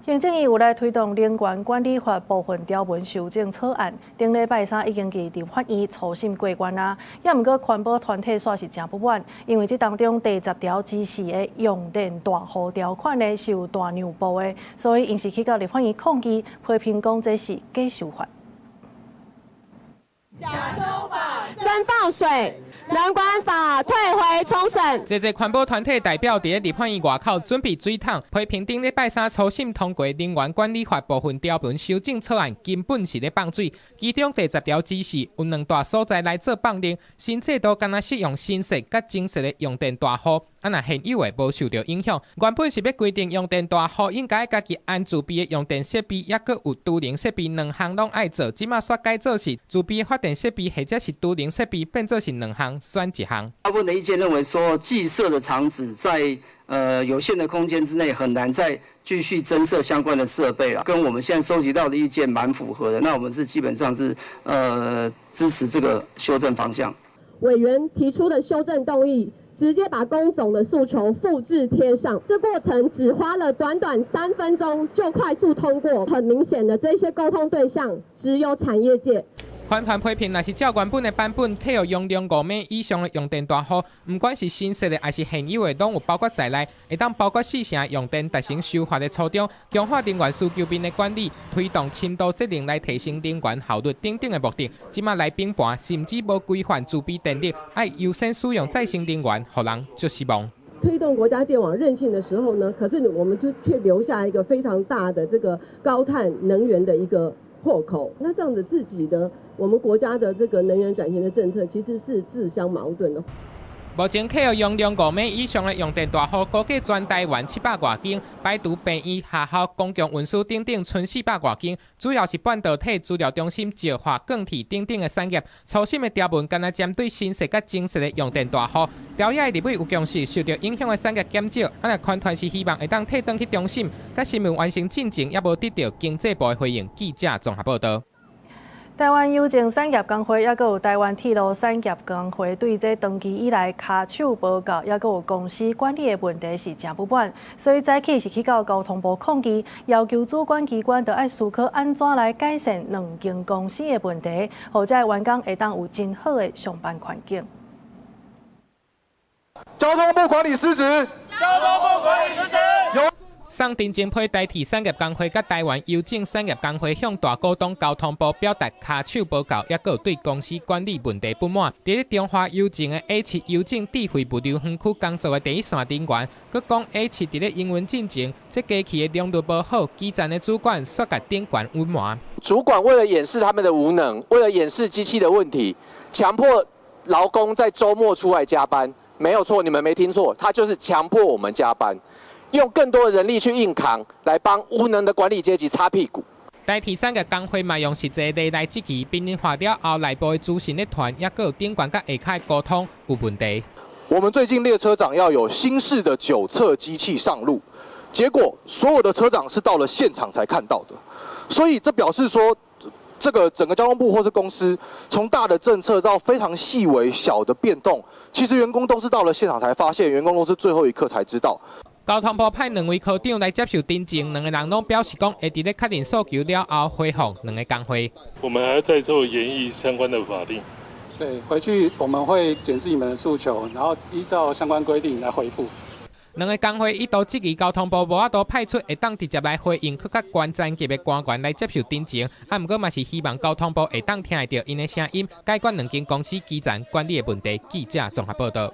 行政院有來推動能源管理法部分條文修正草案，頂禮拜三已經佇立法院初審過關啊。也毋過環保團體煞是誠不滿，因為這當中第十條之四的用電大戶條款呢是有大讓步的，所以𪜶是去到立法院抗議，批評講這是假修法。假修法，真放水。能管法退回重審。這濟環保團體代表佇咧立法院外口準備水桶，批評頂禮拜三初審通過能源管理法部分條文修正草案，根本是咧放水。其中第10條指示有兩大所在來做放任，新制度干焦適用新設佮增設的用電大戶，啊若現有的無受著影響。原本是欲規定用電大戶應該家己安自備的用電設備，抑閣有儲能設備兩項攏愛做，這馬煞改做是自備發電設備或者是儲能設備，變做是兩項選一項。大部分的意見認為說，既設的廠址在有限的空間之內，很難再繼續增設相關的設備了。跟我們現在收集到的意見蠻符合的，那我們是基本上是支持這個修正方向。委員提出的修正動議，直接把工總的訴求複製貼上，這過程只花了短短3分鐘就快速通過。很明顯的，這些溝通對象只有產業界。環團批評，若是照原本的版本，體育容量5米以上的用電大戶，毋管是新設的抑是現有的，攏有包括在內，會當包括四成用電達成修法的初衷，強化能源需求面的管理，推動深度節能來提升能源效率等等的目的。這馬來崩盤，甚至無規範自備電力，愛優先使用再生能源，予人足失望。推動國家電網韌性的時候呢，可是我們就卻留下一個非常大的這個高碳能源的一個破口。那這樣子自己的我們國家的這個能源轉型的政策，其實是自相矛盾的。目前客戶容量5米以上的用電大戶，估計全台灣700外間，排除病院、學校、公共運輸等等，賰400外間，主要是半導體資料中心、石化、鋼鐵等等的產業。初審的條文干焦針對新設佮增設的用電大戶，朝野立委有共識，受著影響的產業減少。啊，若環團是希望會當退轉去重審，佮新聞完成進前，猶無得著經濟部的回應。記者綜合報導。台灣郵政產業工會，抑閣有台灣鐵路產業工會，對這長期以來跤手無夠，抑閣有公司管理的問題是誠不滿，所以早起是去到交通部抗議，要求主管機關著愛思考按怎來改善兩間公司的問題，予遮員工會當有真好的上班環境。交通部管理失職。交通部管理失職。有。送陳情批台鐵產業工會佮台灣郵政產業工會向大股東交通部表達跤手無夠，抑閣有對公司管理問題不滿。佇咧中華郵政的 A7郵政智慧物流園區工作的第一線人員，閣講 A7佇咧營運進前，這機器的良率無好，基層的主管煞共頂懸隱瞞。主管為了掩飾他們的無能，為了掩飾機器的問題，強迫勞工在週末出來加班，沒有錯，你們沒聽錯，他就是強迫我們加班。用更多的人力去硬扛，來幫無能的管理階級擦屁股。台鐵產業工會嘛用實際例來質疑，邊緣化了後，內部的資訊的傳，抑閣有頂懸佮下跤溝通有問題。我們最近列車長要有新式的酒測機器上路，結果所有的車長是到了現場才看到的，所以這表示說，這個整個交通部或是公司，從大的政策到非常細微小的變動，其實員工都是到了現場才發現，員工都是最後一刻才知道。交通部派兩位科長來接受陳情，兩個人攏表示講會佇咧確認訴求了後回覆兩個工會。我們還要再做研議相關的法令。對，回去我們會檢視你們的訴求，然後依照相關規定來回覆。兩個工會一度質疑交通部無法度派出會當直接來回應，閣較懸層級的官員來接受陳情，啊，毋過嘛是希望交通部會當聽會著𪜶的聲音，解決兩間公司基層管理的問題。記者綜合報導。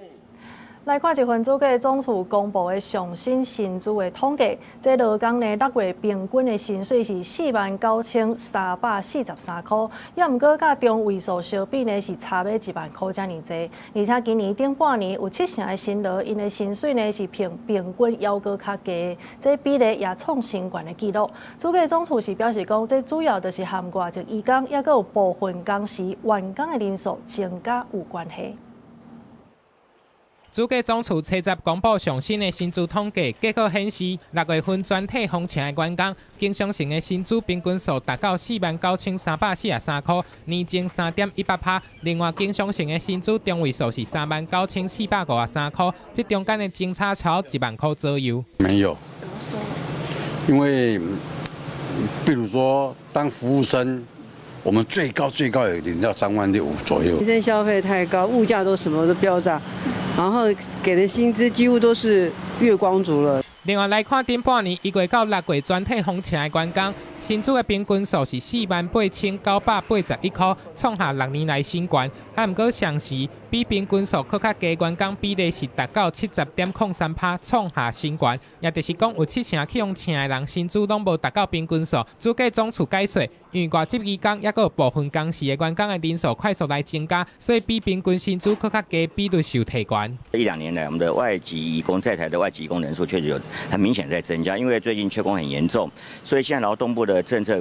來看一份主計總處公布的上新薪資的統計，這勞工呢6月平均的薪水是49,343箍，抑毋過佮中位數相比呢是差欲1萬箍遮爾濟。而且今年頂半年有7成的新勞，𪜶的薪水呢是平平均猶閣較低，這比例也創新懸的紀錄。主計總處是表示講，這主要就是和外籍移工，抑閣有部分工時員工的人數增加有關係。主計總處初十公布上新的薪資統計，結果顯示，6月份全體封城的員工，經常性的薪資平均數達到49,343箍，年增3.18%。另外，經常性的薪資中位數是39,453箍，這中間的增差超1萬箍左右。沒有。怎麼說？因為，比如說當服務生。我們最高最高也領到3萬6左右。民生消費太高，物價都什麼都飆漲，然後給的薪資幾乎都是月光族了。另外來看，頂半年1月到6月全體封城的員工，薪資的平均數是48,981箍，創下6年來新高。啊，毋過上時比平均數閣較低員工比例是達到70.03%，創下新高。也就是講，有七成去予請的人薪資攏無達到平均數。主計總處解說，因為外籍移工抑閣有部分工時的員工的人數快速來增加，所以比平均薪資閣較低比率受提懸。這一兩年來，我們的外籍移工在台的外籍移工人數確實有很明顯在增加，因為最近缺工很嚴重，所以現在勞動部的政策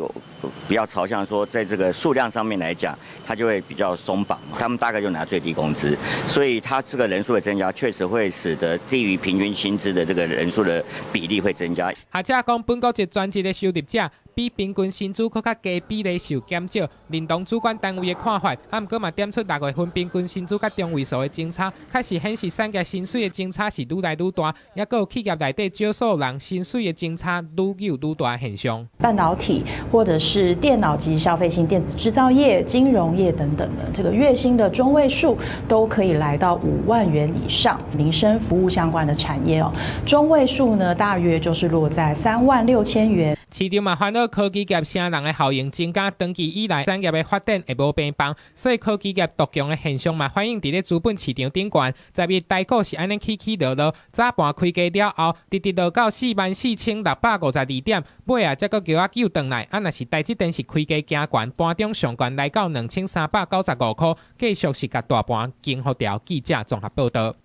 比較朝向說，在這個數量上面來講，它就會比較鬆綁，他們大概就拿最低工資，所以他這個人數的增加，確實會使得低於平均薪資的這個人數的比例會增加。學者講，本國籍專職的收入者比平均薪資閣較低比例受減少，認同主管單位的看法，啊，毋過嘛點出6月份平均薪資佮中位數的增差，確實顯示產業薪水的增差是愈來愈大，抑閣有企業內底少數人薪水的增差愈有愈大的現象。半導體或者是電腦及消費性電子製造業、金融業等等的，這個月薪的中位數都可以來到5萬元以上。民生服務相關的產業哦，中位數呢大約就是落在3萬6千元。市場嘛煩惱科技業請人的效應增加，長期以來產業的發展會無平放，所以科技業獨強的現象嘛反映佇咧資本市場頂懸。10日台股是按呢起起落落，早盤開低了後，直直落到44,652點，尾仔才閣叫仔救轉來。啊，若是台積電是開低行懸，盤中上懸來到2,395箍，繼續是共大盤經予牢。記者綜合報導。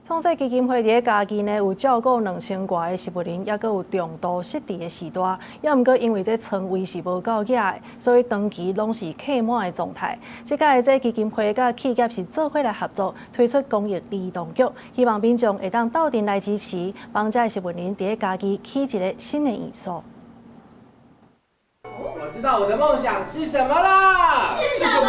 創世基金會佇咧嘉義呢，有照顧2000外个植物人，抑閣有重度失智的序大，抑毋過因為這床位是無夠額的，所以長期攏是客滿的狀態。這擺這基金會佮企業是做伙來合作，推出公益兒童劇，希望民眾會當鬥陣來支持，幫這植物人佇咧嘉義起一个新的院所。我知道我的夢想是什麼啦！是什麼？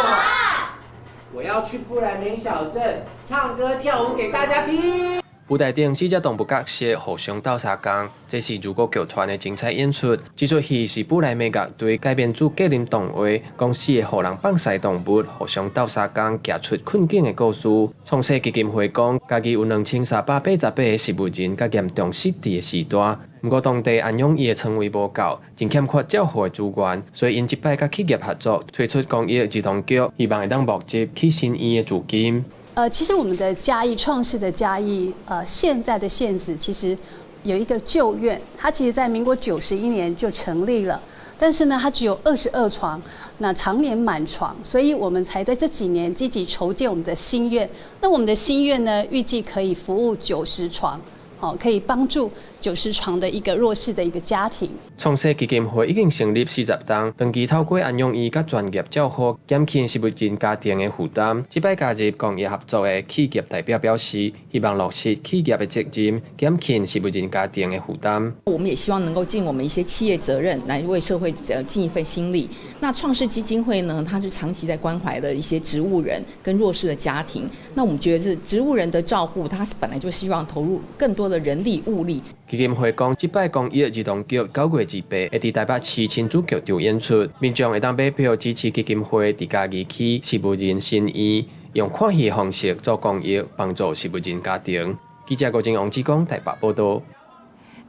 我要去不來梅小鎮唱歌跳舞給大家聽。舞台頂四隻動物角色互相鬥相共，這是如果劇團的精彩演出。這齣戲是布萊梅樂隊改編自格林童話，講四个予人放肆動物互相鬥相共，行出困境的故事。創世基金會講，嘉義有2,388個植物人，佮嚴重失智的序大。毋過當地安養院的床位無夠，真欠缺照護的資源，所以𪜶這擺佮企業合作，推出公益兒童劇，希望會當募集起新院的資金。其實我們的嘉義創世的嘉義，現在的現址其實有一個舊院，它其實在民國91年就成立了，但是呢，它只有22床，那常年滿床，所以我們才在這幾年積極籌建我們的新院。那我們的新院呢，預計可以服務九十床。好，可以幫助90床的一個弱勢的一個家庭。創世基金會已經成立40冬，長期透過安養院佮專業照護，減輕植物人家庭的負擔。這擺加入公益合作的企業代表表示，希望落實企業的責任，減輕植物人家庭的負擔。我們也希望能夠盡我們一些企業責任，來為社會盡一份心力。那創世基金會呢，它是長期在關懷的一些植物人跟弱勢的家庭。那我們覺得是植物人的照護，它是本來就希望投入更多的人力物力。基金會講，這擺公益兒童劇9月28，會佇台北市親子劇場演出，民眾會當買票支持基金會佇嘉義區植物人新院，用看戲方式做公益，幫助植物人家庭。記者郭靖王志剛台北報導。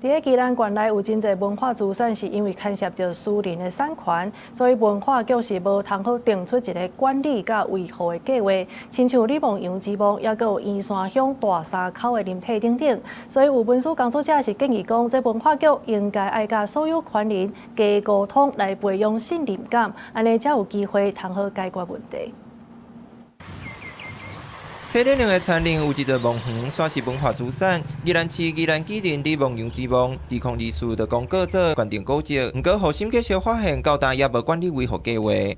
佇咧宜蘭縣內有真濟文化資產，是因為牽涉著私人的產權，所以文化局是無通好定出一个管理佮維護的計劃。親像李夢陽之墓，抑閣有員山鄉大沙口的林體等等，所以有文史工作者是建議講，這文化局應該愛佮所有權人加溝通，來培養信任感，按呢才有機會通好解決問題。車頂兩个田裡有一座墓園，煞是文化資產。宜蘭市宜蘭舉人李夢陽之墓，2024就公告做鑑定古蹟，毋過予審計師發現，到今也無管理維護計劃。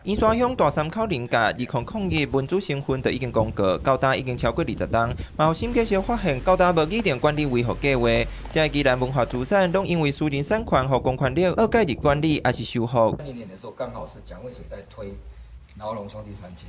員山鄉大三口林甲2001文主身份就已經公告，到今已經超過20冬，嘛予審計師發現，到今無擬定管理維護計劃。這宜蘭文化資產攏因為私人產權予公權力惡介入管理，抑是修復。那年的時候，剛好是蔣渭水在推饒榮兄弟團結。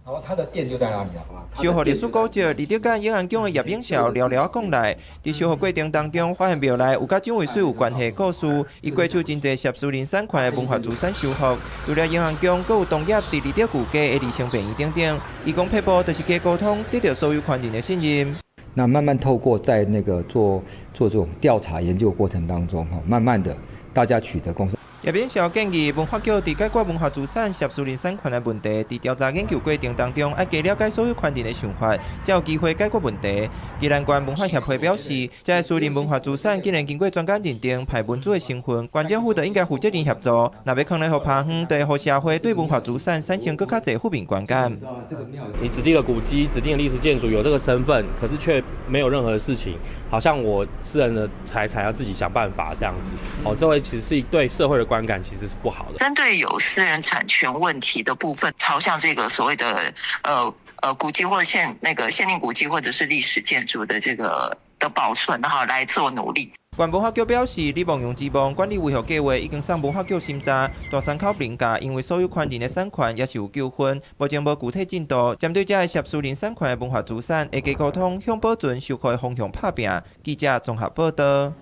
然後他的店就在那裡啊。修復歷史古蹟，立德甲永安宮的葉永孝聊聊講來，佇修復過程當中，發現廟內有佮蔣渭水有關係的故事。伊過手真濟涉私人產權的文化資產修復，除了永安宮，閣有同業佇立德舊街的離生病院等等。伊講撇步就是加溝通，得到所有權人的信任。那慢慢透過在那個做這種調查研究過程當中，慢慢的大家取得共識。叶炳韶建議文化局佇解決文化資產涉私人產權的問題，佇調查研究過程當中，愛加了解所有權人的想法，才有機會解決問題。宜蘭縣文化協會表示，這个私人文化資產竟然經過專家認定，排文資的成分，縣政府就應該負責任協助。若欲囥咧予拍遠，就會予社會對文化資產產生閣較濟負面觀感。你指定的古蹟、指定的歷史建築有這個身份，可是卻沒有任何事情，好像我私人的財產要自己想辦法這樣子。哦，這會其實是對社會的觀感其實是不好的。針對有私人產權問題的部分，朝向這個所謂的古蹟或限那個限定古蹟或者是歷史建築的這個的保存哈來做努力。縣文化局表示，李望洋之墓管理維護計劃已經送文化局審查，大山口評價因為所有權人的產權也是有糾紛，目前無具體進度。針對這个涉私人產權的文化資產，會加溝通向保存修復的方向拍拚。記者綜合報道。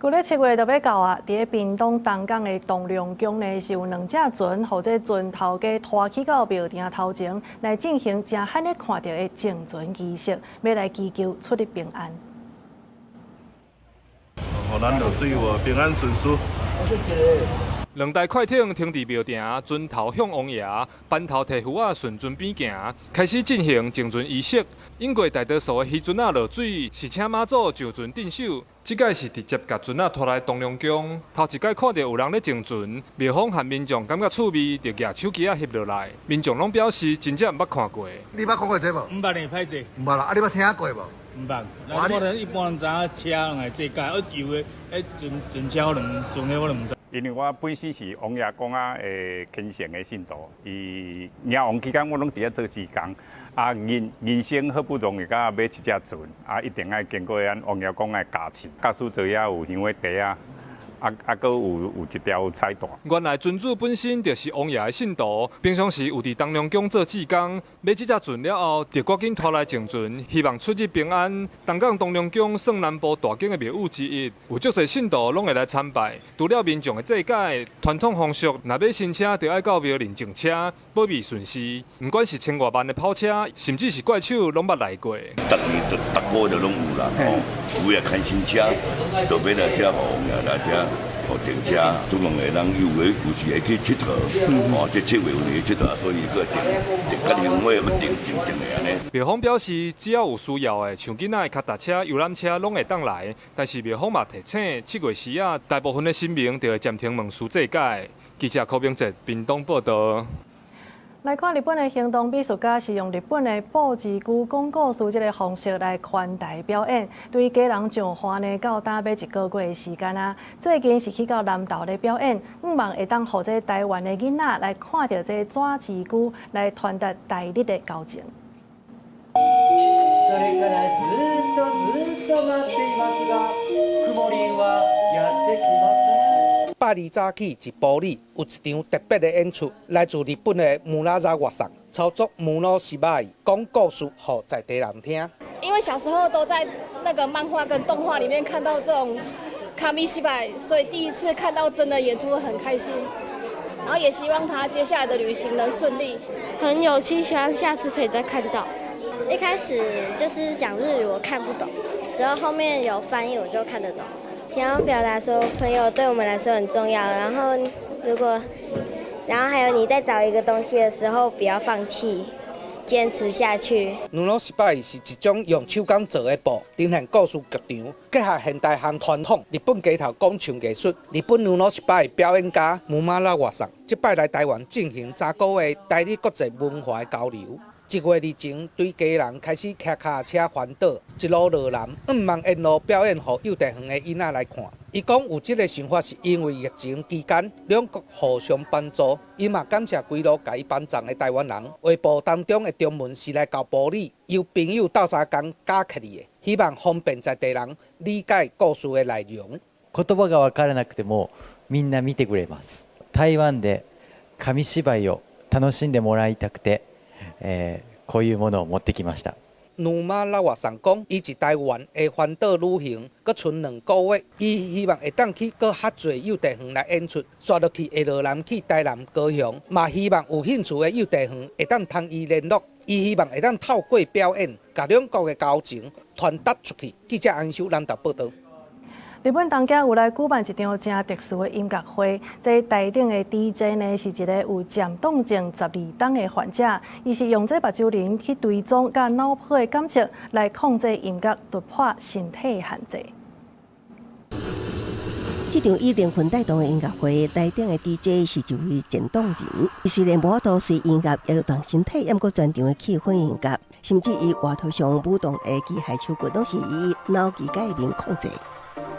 舊咧7月就欲到啊！佇咧屏東東港的東龍宮呢，是有兩隻船，予這船頭家拖去到廟埕頭前來進行誠罕咧看著的贈船儀式，欲來祈求出入平安。予咱落水無平安順遂。兩台快艇停佇廟埕，船頭向王爺，班頭提符仔順船邊行，開始進行贈船儀式。引過大多數的漁船仔落水，是請媽祖上船鎮守。這擺是直接共船仔拖來東龍宮。頭一擺看著有人咧贈船，廟方和民眾感覺趣味，就舉手機仔翕落來。民眾攏表示真正毋捌看過。你捌看過這無？毋捌呢，歹勢。毋捌啦，啊你捌聽過無？毋捌，咱一般人知影車攏會這改，啊油的，彼船船車我攏船的我攏毋知。因為我本身是王爺公仔的虔誠的信徒，伊迎王期間我攏佇遐做志工，啊人生好不容易才買一隻船，啊一定愛經過咱王爺公的加持，駕駛座遐有香火袋仔。啊，閣有一條彩帶。原來船主本身就是王爺的信徒，平常時有佇東龍宮做志工，買這隻船了後，就趕緊拖來贈船，希望出入平安。東港東龍宮算南部大間的廟宇之一，有足濟信徒攏會來參拜。除了民眾的祭改，傳統風俗，若買新車，就愛到廟認證車，保庇順遂。毋管是千外萬的跑車，甚至是怪手，攏捌來過。逐年逐逐個月就攏有啦，吼，有的開新車，就欲來遮予王爺來遮。予停車，總共會人有的有時會去𨑨迌，哦，這7月有時去𨑨迌，所以閣訂訂較香火，閣訂真正的按呢。廟方表示，只要有需要的，像囡仔的跤踏車、遊覽車，攏會當來。但是廟方嘛提醒，7月時啊，大部分的神明就會暫停問事祭改。記者柯明哲屏東報導。來看日本的行動美術家是用日本的布袋龜講故事這个方式來環台表演，對基隆上環呢到今欲一個月的時間啊。最近是去到南投咧表演，向望會當予這台灣的囡仔來看著這紙鷙龜來傳達台日的交情。それからずっとずっと待っていますが、くもりんはやってきません。拜二早起佇埔里有一場特別的演出，來自日本的木拉扎樂桑操作布袋戲講故事，予在地人聽。因為小時候都在那個漫畫跟動畫裡面看到這種卡米西拜，所以第一次看到真的演出很開心。然後也希望他接下來的旅行能順利。很有趣，希望下次可以再看到。一開始就是講日語，我看不懂，之後後面有翻譯，我就看得懂。想要表達說，朋友對我們來說很重要。然後，如果，然後還有你在找一個東西的時候，不要放棄，堅持下去。布袋戲是一種用手工做的布，呈現故事劇場，結合現代和傳統日本街頭講唱藝術。日本布袋戲表演家木馬拉瓦桑，這擺來台灣進行3個月台日國際文化交流。一月二前，對基隆開始騎跤踏車環島，一路落南，向望沿路表演予幼稚園的囡仔來看。伊講有這个想法，是因為疫情期間兩國互相幫助。伊嘛感謝規路共伊幫贊的台灣人。畫布當中的中文是來到埔里，由朋友鬥相共教起的，希望方便在地人理解故事的內容。言葉が分からなくてもみんな見てくれます。台灣で紙芝居を楽しんでもらいたくて。こういうものを持ってきました。努馬拉瓦桑講，伊佇台灣的環島旅行，閣賰兩個月，伊希望會當去閣較濟幼稚園來演出，紲落去會落南去台南、高雄，嘛希望有興趣的幼稚園會當通伊聯絡，伊希望會當透過表演，共兩國的交情傳達出去。記者安秀南投報導。日本東京有來舉辦一場誠特殊的音樂會，這台頂的 DJ 呢是一个有漸凍症12冬的患者，伊是用這目睭輪去追蹤佮腦波的感測來控制音樂，突破身體的限制。這場以靈魂帶動的音樂會，台頂的 DJ 是一位漸凍人。伊雖然無法度隨音樂搖動身體，毋過全場的氣氛音樂，甚至伊外套上舞動的機械手骨，攏是以腦機械面控制。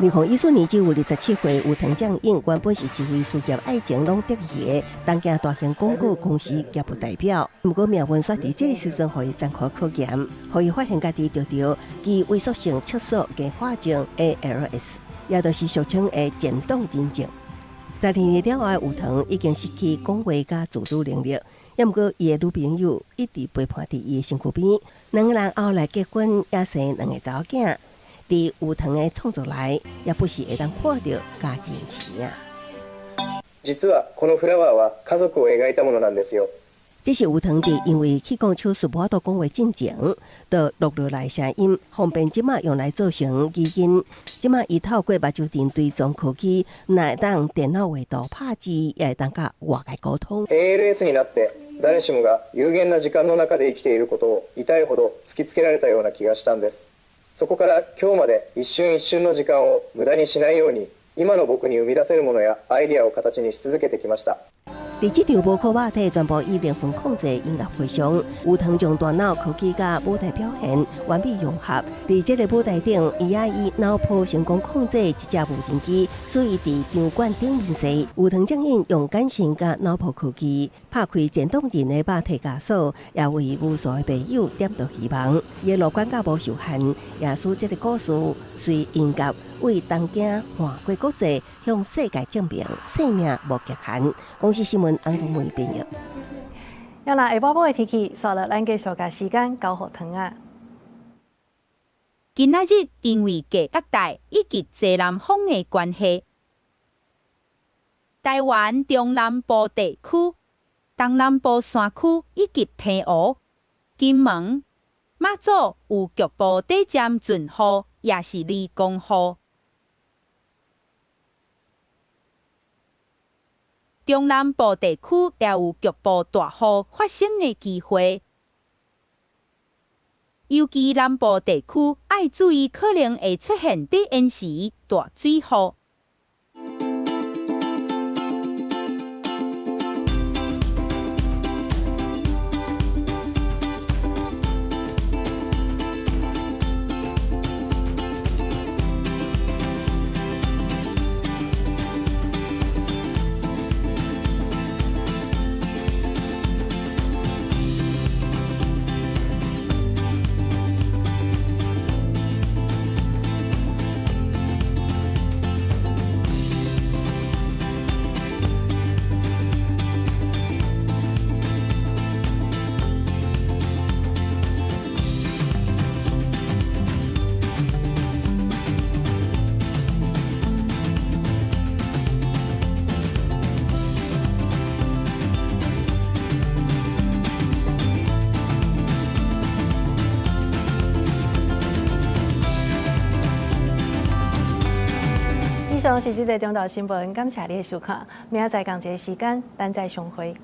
2014年只有27歲，有藤將英原本是一位事業愛情攏得意的東京大型廣告公司業務代表，毋過命運煞佇這个時陣，予伊殘酷考驗，予伊發現家己著著肌萎縮性色素硬化症 ALS，也就是俗稱的漸凍人症。12年了後的有藤已經失去講話佮自主能力，也毋過伊的女朋友一直陪伴佇伊的身軀邊，兩个人後來結婚，也生兩个查某囝。佇有藤的創作內，也不時會當看著家人身影。実はこのフラワーは家族を描いたものなんですよ。這是有藤佇因為氣管手術無法度講話進前，就錄落來聲音，方便這馬用來做成語音。這馬伊透過目睭頂追蹤科技，若會當電腦畫圖拍字，也會當佮外界溝通。 ALS になって誰しもが有限な時間の中で生きていることを痛いほど突きつけられたような気がしたんです。そこから今日まで一瞬一瞬の時間を無駄にしないように、今の僕に生み出せるものやアイデアを形にし続けてきました。佇這場無靠肉體全部以靈魂控制的音樂會上，有藤將大腦科技佮舞台表現完美融合。佇這个舞台頂，伊也以腦波成功控制一隻無人機，所以佇場館頂面時，有藤將因用感性佮腦波科技拍開漸凍人的肉體枷鎖，也為無數的朋友點著希望。伊的樂觀佮無受限，也使這个故事隨音樂為東京跨過國際，向世界證明生命無極限。公視新聞安東梅編譯。啊若下晡晡的天氣，煞落咱繼續共時間交予糖仔。今仔日因為低壓帶以及西南風的關係，台灣中南部地區、東南部山區以及澎湖、金門、馬祖有局部短暫陣雨，也是雷公雨。中南部地區也有局部大雨發生的機會，尤其南部地區愛注意可能會出現短延時大水雨。以上是這節中晝新聞，感謝你的收看。明仔載仝一个時間，咱再相會。